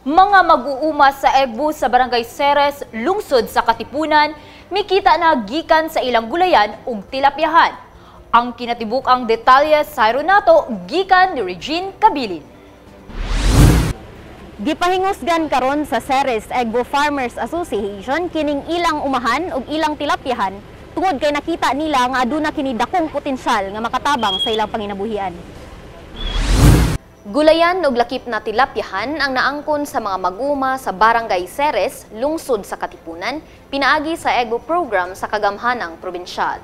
Mga mag-uuma sa Egbu sa Barangay Ceres, lungsod sa Katipunan, mikita na gikan sa ilang gulayan ug tilapyahan. Ang kinatibuk-ang detalye sa nato gikan ni Regine Kabilin. Gipahingusgan karon sa Ceres Egbo Farmers Association kining ilang umahan ug ilang tilapyahan tungod kay nakita nila nga aduna kini dakong potensyal nga makatabang sa ilang panginabuhian. Gulayan og lakip na tilapyahan ang naangkon sa mga mag-uuma sa Barangay Ceres, lungsod sa Katipunan, pinaagi sa EGBO program sa kagamhanang probinsyal.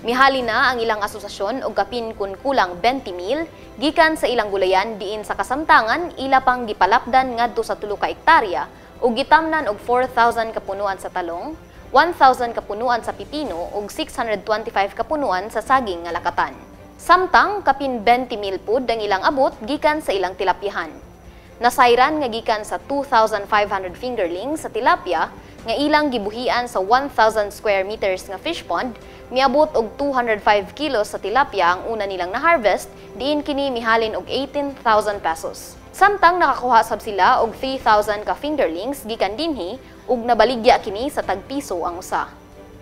Mihali na ang ilang asosasyon og kapin kun kulang 20 mil gikan sa ilang gulayan diin sa kasamtangan ila pang gipalapdan ngadto sa 3 ka ektarya ug gitamnan og 4,000 kapunuan sa talong, 1,000 kapunuan sa pipino ug 625 kapunuan sa saging nga lakatan. Samtang kapin 20 mil pud ang ilang abot gikan sa ilang tilapyahan. Nasayran nga gikan sa 2,500 fingerlings sa tilapia nga ilang gibuhian sa 1,000 square meters nga fish pond, miabot og 205 kilos sa tilapia ang una nilang na-harvest, diin kini mihalin og 18,000 pesos. Samtang nakakuha sab sila og 3,000 ka fingerlings gikan dinhi ug nabaligya kini sa tag piso ang usa.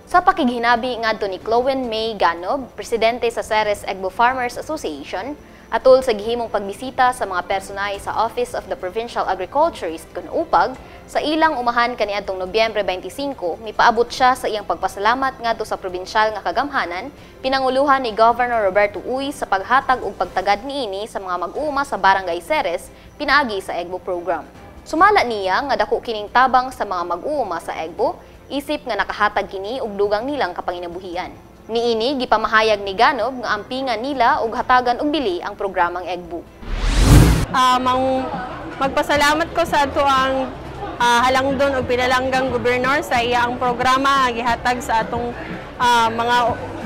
Sa pakighinabi ngadto ni Chloen May Ganob, presidente sa Ceres Egbo Farmers Association, atol sa gihimong pagbisita sa mga personay sa Office of the Provincial Agriculturist kun UPAG sa ilang umahan kaniadtong Nobyembre 25, mipaabot siya sa iyang pagpasalamat ngadto sa probinsyal nga kagamhanan pinanguluhan ni Governor Roberto Uy sa paghatag og pagtagad niini sa mga mag-uuma sa Barangay Ceres pinaagi sa EGBO program. Sumala niya nga dako kining tabang sa mga mag-uuma sa EGBO, isip nga nakahatag kini og dugang nilang kapanginabuhian. Niini gipamahayag ni Ganob nga ampingan nila og hatagan og bili ang programang EGBO. Magpasalamat ko sa ato ang halangdon og pinalanggang gobernador sa iyang programa nga gihatag sa atong mga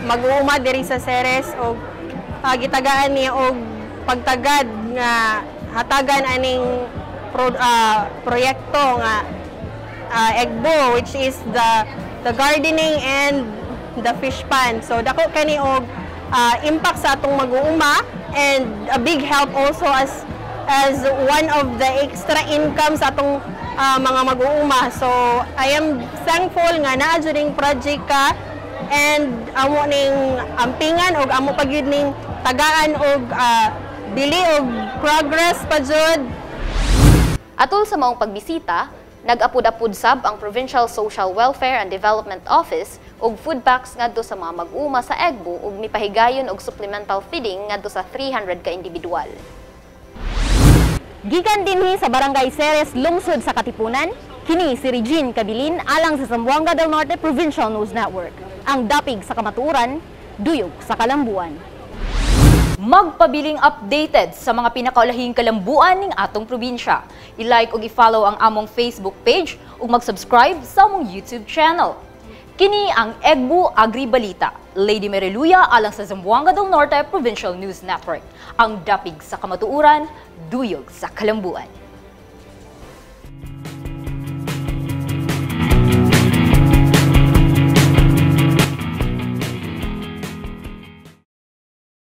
mag-uuma diri sa Ceres og gitagaan niya og pagtagad nga hatagan aning proyekto nga EGBO, which is the gardening and the fish pond. So dako kani og impact sa atong mag-uuma and a big help also as one of the extra income sa atong mga mag-uuma. So I am thankful nga naa jud ning project ka and amo ning ampingan og amo pa gyud ning tagaan og bili og progress pa jud. Atol sa maong pagbisita, nag-apud-apud sab ang Provincial Social Welfare and Development Office og food packs ngadto sa mga mag-uuma sa EGBO ug mipahigayon og supplemental feeding ngadto sa 300 ka individual. Gikan dinhi sa Barangay Ceres, lungsod sa Katipunan, kini si Regine Kabilin alang sa Zamboanga del Norte Provincial News Network. Ang dapig sa kamatuoran, duyog sa kalambuan. Magpabiling updated sa mga pinakaulahing kalambuan ning atong probinsya. I-like ug i-follow ang among Facebook page ug mag-subscribe sa among YouTube channel. Kini ang EGBU Agri Balita. Lady Mereluya alang sa Zamboanga del Norte Provincial News Network. Ang dapig sa kamatuoran, duyog sa kalambuan.